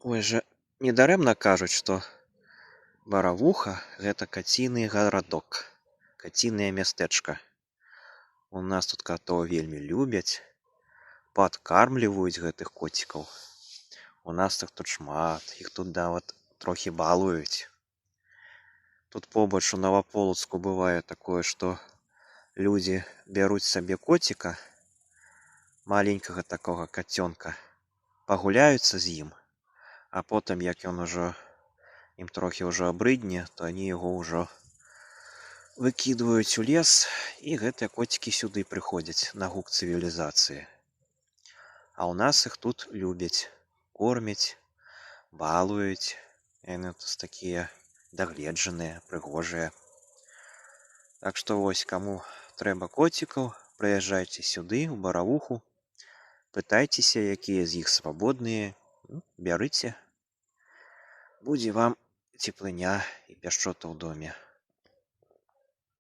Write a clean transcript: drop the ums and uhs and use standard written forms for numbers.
Ой жа, недарэмна кажуць, што Баравуха — гэта каціны гарадок, кацінае мястэчка. У нас тут катоў вельмі любяць, падкармліваюць гэтых коцікаў. У нас іх тут шмат, іх тут нават трохі балуюць. Тут побач у Наваполацку бывае такое, што людзі бяруць сабе коціка, маленькага такога кацёнка, пагуляюцца з ім, а потым, як ён ужо ім трохі ўжо абрыдне, то они яго ўжо выкідваюць у лес, і гэтыя коцікі сюды прыходзяць на гук цывілізацыі. А ў нас іх тут любяць, кормяць, балуюць. Яны тут такія дагледжаныя, прыгожыя. Так што вось, каму трэба коцікаў, прыязджайце сюды, у Баравуху, пытайцеся, якія з іх свабодныя, ну, бярыце. Будзе вам цеплыня і пяшчота ў доме.